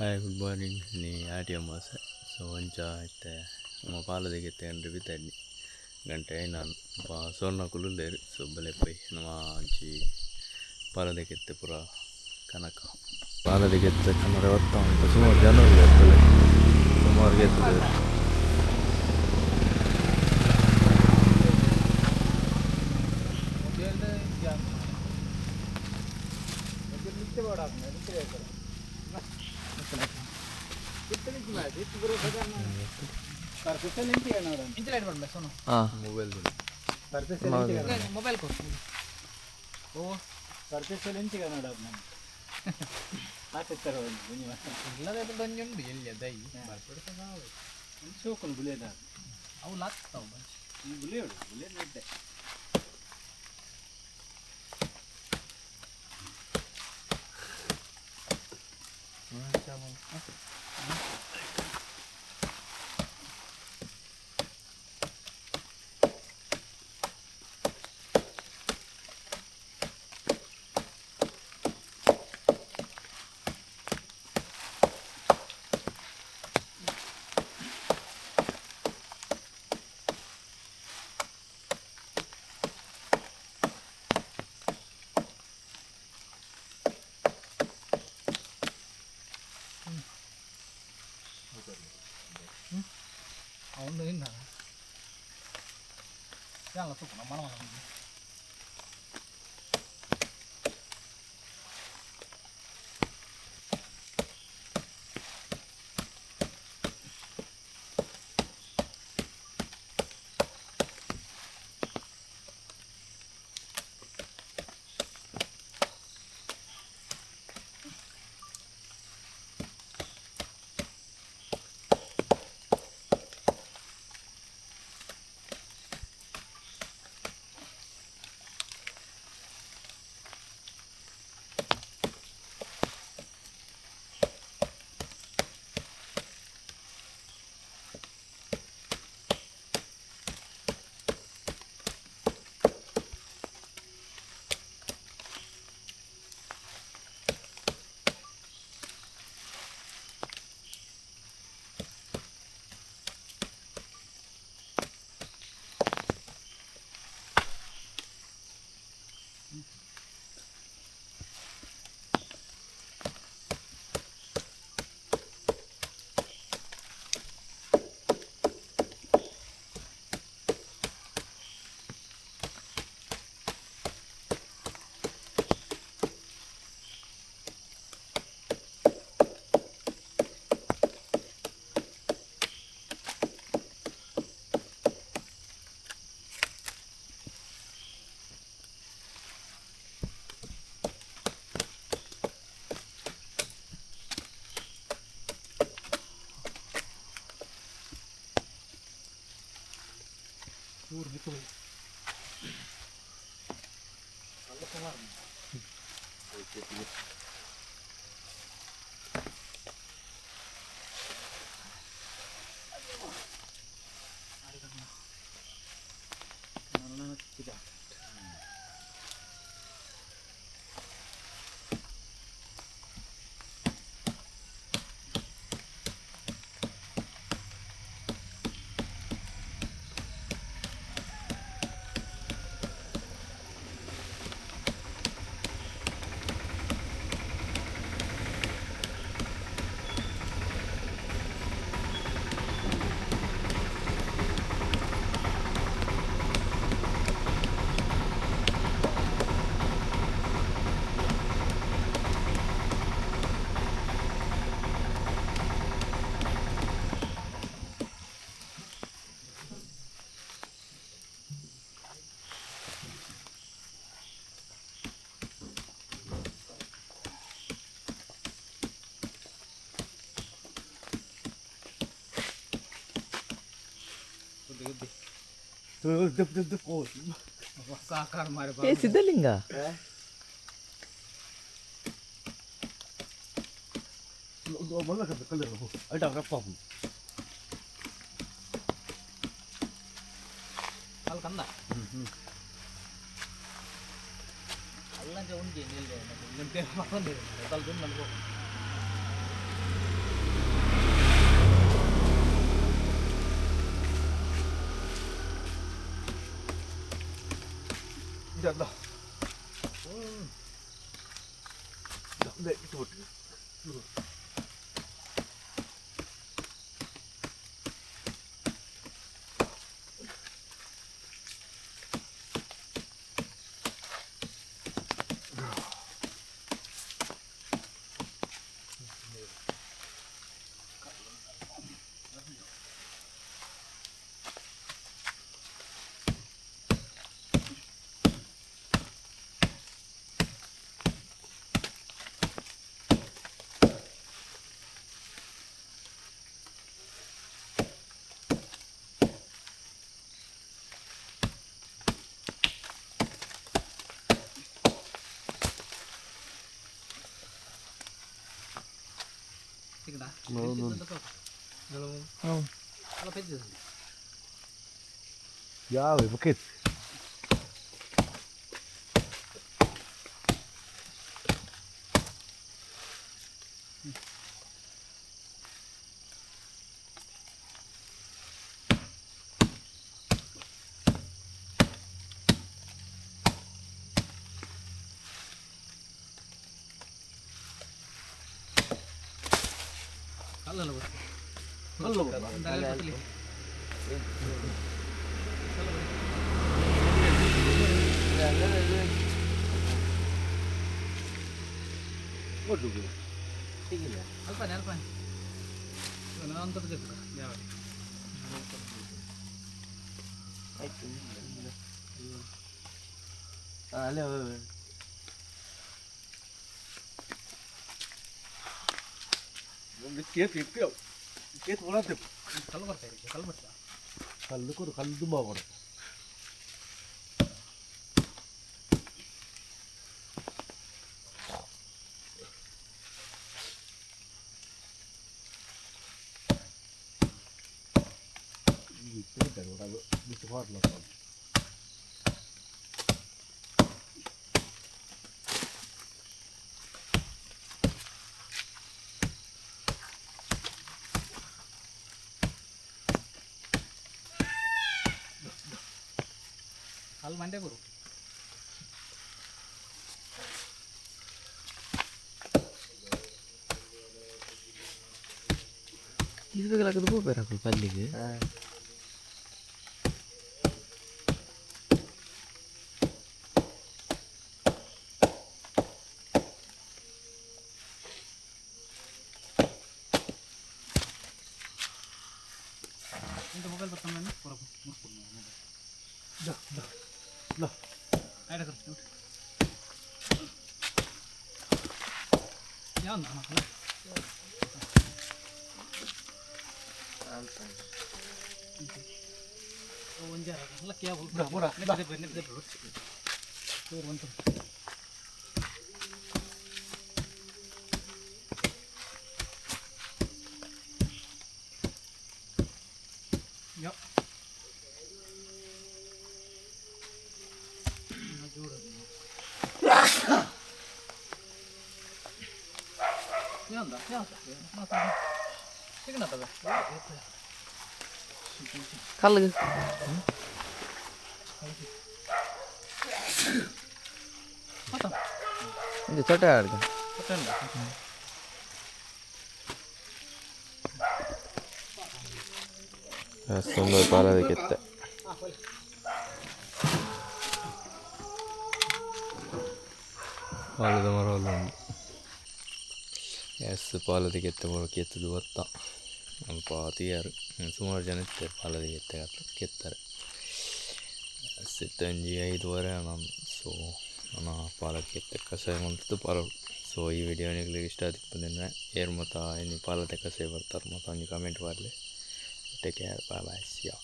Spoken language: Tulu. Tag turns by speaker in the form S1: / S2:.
S1: Hi, good morning. ನೀ ಆಟಿ ಅಮಾಸೆ. ಸೊ ಅಂಚ ಇತ್ತೆ ನಮ್ಮ ಪಾಲದಿಗೆತ್ತೆ ಅಂಡ್ರಿ ಬಿತ್ತಣ್ಣಿ ಗಂಟೆ ನಾನು ಸೋರ್ನ ಕುಲ್ಲುಲ್ಲೇರು. ಸೊ ಬಲೆ ಪೋಯಿ ನಮ್ಮ ಅಂಚಿ ಪಾಲದಿಗೆತ್ತೆ ಪೂರ ಕನಕ ಪಾಲದಿಗೆತ್ತೆ ಕನ್ನಡ ಒತ್ತ ಉಂಟು. ಸುಮಾರು ಜನ ಇರ್ತದೆ, ಸುಮಾರು ಗೆತ್ತದೆ. ಹಾಂ, ಮೊಬೈಲ್.
S2: ಮೊಬೈಲ್ ಕೊಡು. ಓ, ಇಲ್ಲದ ಒಂಜಿ ಉಂಡು ಎಲ್ಲಿ ದೈ
S3: ಸೋಕುನು ಬುಲೇದ.
S2: ಅವು ಲಾತ್ತಾವು ಬಂಚ್.
S3: ಬುಲೇಡು ಬುಲೇಡ್.
S2: ಅವನು ಇನ್ನ ಯಾಲ ತೂಪುನ ಮನ ಮನ. ಚೂರು ಮಿಕ್ಕು. ಸಾಕಾರ ಮಾರಿ.
S1: ಏ ಸಿದ್ಧಲಿಂಗ.
S2: ಅಲ್ಲಿ ಕಂದ ಅಲ್ಲಂಚ ಉಂಜಿ ನಿಲ್ಲೆ.
S3: ಇಂಚ ಯಾವ ಬಕೆಟ್
S2: ಅಲ್ಲ ಅಲ್ಪಾನೆ ಅಲ್ಪಾನೆ
S1: ಅಲ್ಲೇ.
S3: ಕೇಕ್ ಇಟ್ಟು ಕೇಕ್ ಬರತ್ತೆ.
S2: ಕಲ್ಲು ಬರ್ತಾ ಇದೆ, ಕಲ್ಲು ಬರ್ತಾ.
S3: ಕಲ್ಲು ಕೊಡು, ಕಲ್ಲು ತುಂಬ ಕೊಡು. ಬಿಟ್ಟು ಹೊರಲು.
S2: ಅಲ್ಲಿ ಮಂಡ್ಯ ಗುರು.
S1: ಇದು ಬೇಕಾಗದು ಪೋಪೆರ್ ಪಲ್ಲಿಗೆ.
S2: ಇಂಥ ಮೊಬೈಲ್ ಬರ್ತಾನೆ ಪೂರ ಮುರ್ಕೊಂಡು ಮೊಬೈಲ್. ಆಯ್ತು, ಯಾವ್ದು? ಒಂಜಾರ ಅಲ್ಲ ಕೇಬಲ್. ಬಂತು. Ja.
S1: ಕಲ್ಲು. ಇದು ಚೊಟ್ಟೆ ಆಡ್ಕ. ಸುಂದರ ಪಾಲದಕ್ಕೆತ್ತೆ. ಪಾಲದ ಮರ ಉಂಡು. ಎಸ್, ಪಾಲದ ಕೆತ್ತೆ ಬರೋ ಕೆತ್ತದು ಬತ್ತ ಅಲ್ಪ ತೀಯಾರು. ಸುಮಾರು ಜನ ಇತ್ತಾರೆ ಪಾಲದ ಕೆತ್ತೆ ಕೆತ್ತಾರೆ. ಇತ್ತೆ ಒಂಜಿ 5:30 ನಾನು. ಸೊ ನನ್ನ ಪಾಲಕ್ ಕೆತ್ತೆ ಕಷಾಯ ಮಂತದ್ದು ಪಾಲೋಡು. ಸೊ ಈ ವಿಡಿಯೋ ನಿಗಳಿಗೆ ಇಷ್ಟ ಆದಿಪ್ಪುಂದ್ರೆ ಏರ್ ಮತ ಇನ್ನು ಪಾಲದ ಕಷಾಯ ಬರ್ತಾರೆ ಮತ್ತು ಒಂಜಿ ಕಮೆಂಟ್ ಮಾಡಲಿ. Take care, bye bye, see ya.